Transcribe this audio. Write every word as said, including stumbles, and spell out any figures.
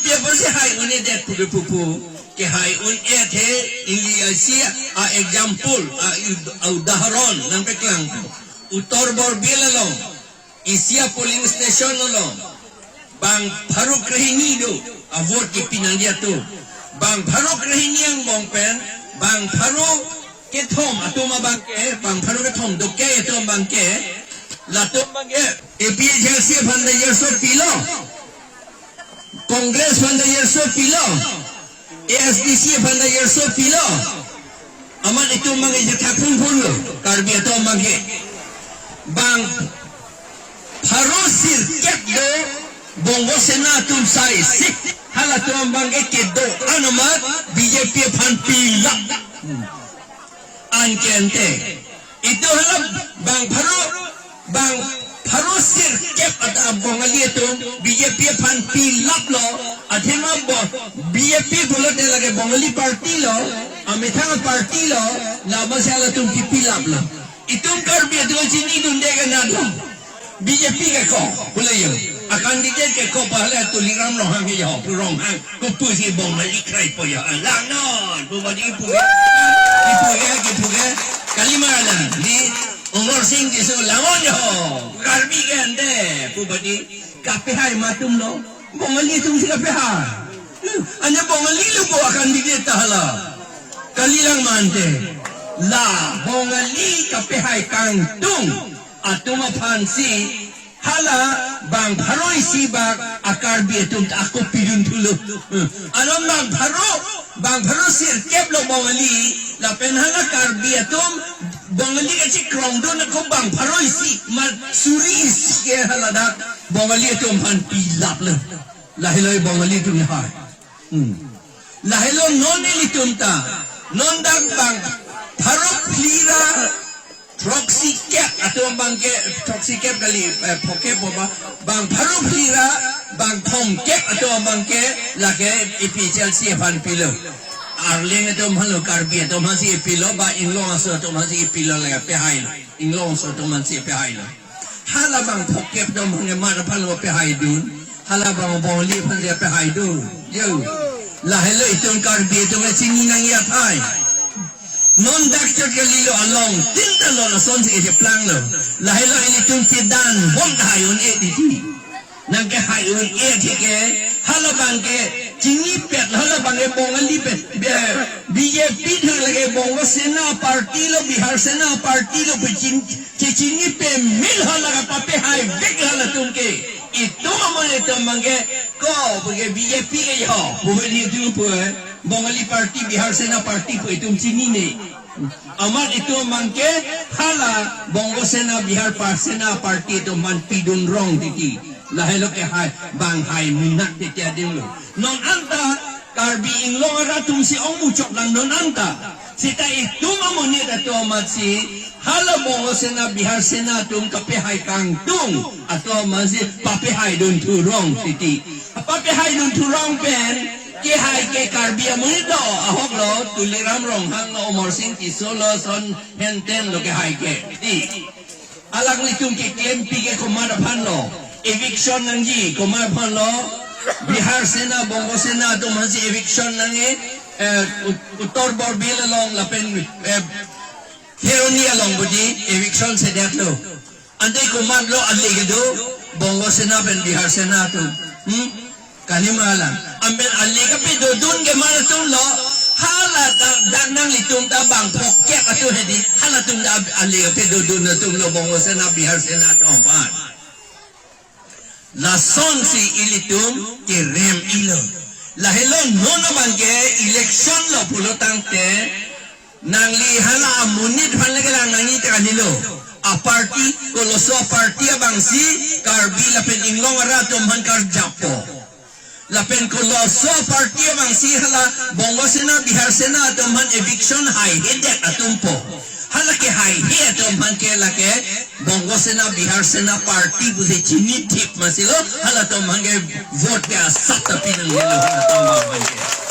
Paper si hai un-edet pu ke pupu. Ke hai un-edet he, ili isi a example, a ud-, a udaharon nangpeklang. Uttar Borbil along, isi a polling station along, bang pharo krehini do, a vote kipi nangji atum. Bang pharo krehini angbong pen, bang pharo kethom atum abangke, bang pharo kethom doke atum abangke, latum abangke, A P H L C aphan ta yerso pilo, Congress aphan ta yerso pilo, A S D C aphan ta yerso pilo. Amat itum abangke jethak phunphun lo, Karbi atum abangke. Bang pharo sirkep do Bongo Sena atum sai sik, halatum abangke kedo-an amat B J P aphan pilap. Anke ante. Itum hala bang pharo, bang pharo sirkep ata Bongali atum B J P aphan pilaplo, athema bo-, B J P pulote lake Bongali party lo, amethang party lo, labangso halatum kipilaplo. Itum Karbi atum chinidunde ke nado. B J P ke ko, pule yo. A candidate ke ko pahale Tuliram Ronghang ke yo, Ronghang, kopusi Bongali kraipo yo. Langnon, pu badi pu ke. Kipu ke, kipu ke. Kalima lang, di Amarsing Tisso langnon yo. Karbi ke ante, pu badi. Kapehai ma atum lo. Bongali atum si kapehai. Ante Bongali lo bo a candidate ta hala. Kalilang ma ante. La, Bongali kapehai kangtung atum aphansi hala bang pharo isi bak a Karbi atum ta ako pidun thulo. Alam bang pharo, bang pharo sirkep lo Bongali, lapen hala Karbi atum Bongali kachikrongdun ako bang pharo isi, mat suri isi ke hala dak Bongali atum aphan pilaplo. Lahelo Bongali atum hai. Hmm. Lahelo non ilitum ta. Non dak bang pharo phli ra throksi kep atum abangke, throksi kep kali, eh, phokep boba, bang pharo phli ra bang thomkep atum abangke lake A P H L C aphan pilo. Arleng atum aphan lo, Karbi atum aphansi pilo, ba Inglong aso atum aphansi pilo lake pehai lo. Inglong aso atum aphansi pehai lo. Hala bang phokep atum abangke mat aphan lo pehaidun. Hala bang Bongali aphansi pehaidun. Yo. Lahelo itum Karbi atum chini nangji athai. Non dak chot kalilo, along tin ta lo, lasonsi kecheplang lo. Lahelo ilitum chedan bom hai un-e titi. Nangkehai un-e tike, hala abangke chinipet, hala abangke Bongali pet, be, B J P thang lake Bongo Sena party lo, Bihar Sena party lo, pechin, chechini pemil hala kapapehai vek halatum ke. Itum amat itum abangke, ko, puke B J P ke yo, puke itum pu, eh, Bongali party, Bihar Sena party pu itum chinine. Amat itum abangke hala Bongo Sena, Bihar par-, Sena party atum aphan pidun rong titi. Lahelo ke hai, bang hai munak titi adim lo. Non anta Karbi Inglong arat atumsi ong muchot lang non anta. Seta itum amonit atum amatsi hala Bongo Sena, Bihar Sena atum kapehai kangtung atum amatsi papehaidun thurong titi. Papehaidun thurong pen kehai ke Karbi amonit lo, ahok lo, Tuliram Ronghang lo, Amarsing Tisso lo, son henten lo kehai ke. Di. Alanglitum keklempi ke komat aphan lo. Eviction nangji komat aphan lo. Bihar Sena, Bongo Sena atum aphansi eviction nangji, eh, Ut-, Uttar Borbil along lapen, eh, Kheroni along budi eviction sedet lo. Ante komat lo ale kedo, Bongo Sena pen Bihar Sena atum. Hmm? Kalima lang. Amen, ale kapedodun ke mat atum lo, hala dak, dak nanglitum ta bang phokep atum hedi, halatum ta ale kapedodun atum lo, Bongo Sena, Bihar Sena atum aphan. Lasonsi ilitum kerem-ilo. Lahelo non abangke election lo pulo tangte, nangli hala amonit aphan le kelang nangji ta kalilo. A party, koloso a party abangsi Karbi lapen Inglong arat atum aphan karjappo. Lapen koloso a party abangsi hala Bongo Sena, Bihar Sena atum aphan eviction haihedet atumpo. Hala kehaihe atum aphan ke lake Bongo Sena, Bihar Sena party pusi chinithip amatsi lo, halatum aphan ke vote ke asap ta pinanglelo halatum aphan ke.